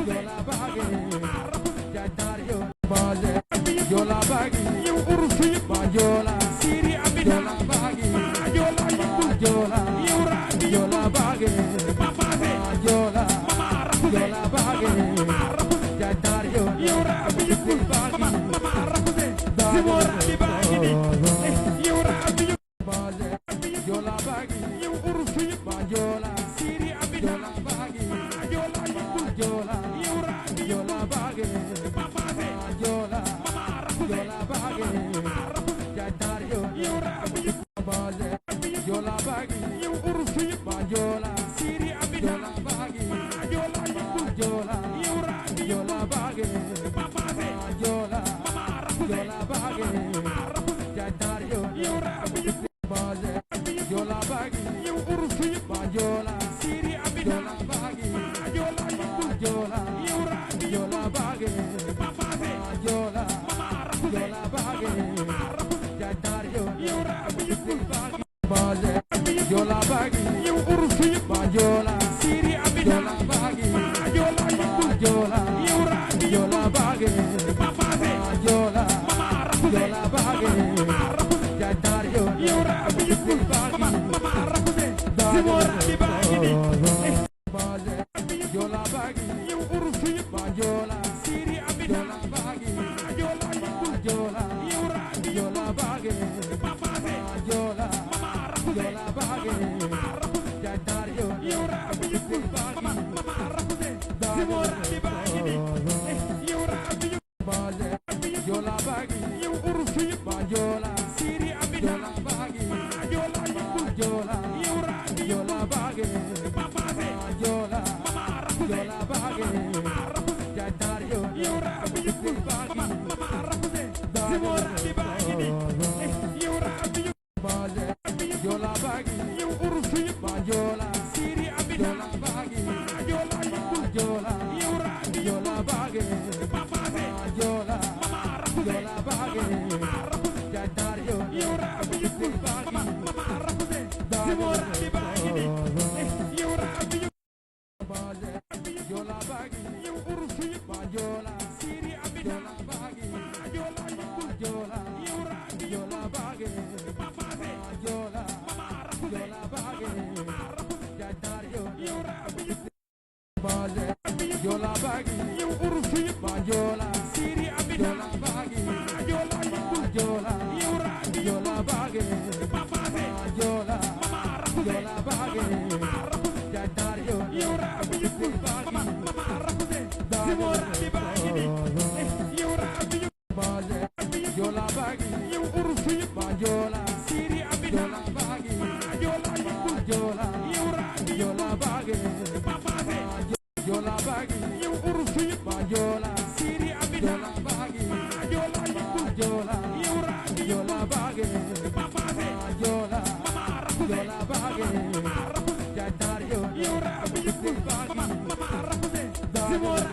Jola bagi Jajar yo Baze Jola bagi Jola Siri Amina Jola bagi Jola Jola Jola bagi Jola Jola bagi Jajar yo bagi Simora di bagi Yura Baze Jola bagi Jola Siri Amina Jola bagi Jola Jola bagi Jola Jola bagi Jajar yo Baze Jola bagi Jola Siri Amina Jola bagi Jola Jola bagi Jola Jola bagi Jajar yo Baze Jola bagi Jola Siri Amina Jola bagi Jola Jola bagi Jola Jola bagi Jajar yo Baze Jola bagi Jola Siri Amina Jola bagi Jola Jola bagi Jola Jola bagi Jajar yo Simora di bagi Baze Jola bagi Jola Siri Amina Jola bagi Jola Jola bagi Jola Jola bagi Jajar yo Simora di bagi Baze Jola bagi Jola Siri Amina Jola bagi Jola Jola bagi Jola Jola bagi Jajar yo Simora di bagi Baze Jola bagi Jola Siri Amina Jola bagi Jola Jola bagi Jola Jola bagi Jajar yo Simora di bagi Baze Jola bagi Jola Siri Amina Jola bagi Jola Jola bagi Jola Jola bagi Jajar yo Baze Jola bagi Jola Siri Amina Jola bagi Jola Jola bagi Jola Jola bagi Jajar yo Simora di bagi Baze Jola bagi Jola Siri Amina Jola bagi Jola Jola bagi Jola bagi Jola Siri Amina Jola bagi Jola Jola bagi Jola Jola bagi Jajar yo Simora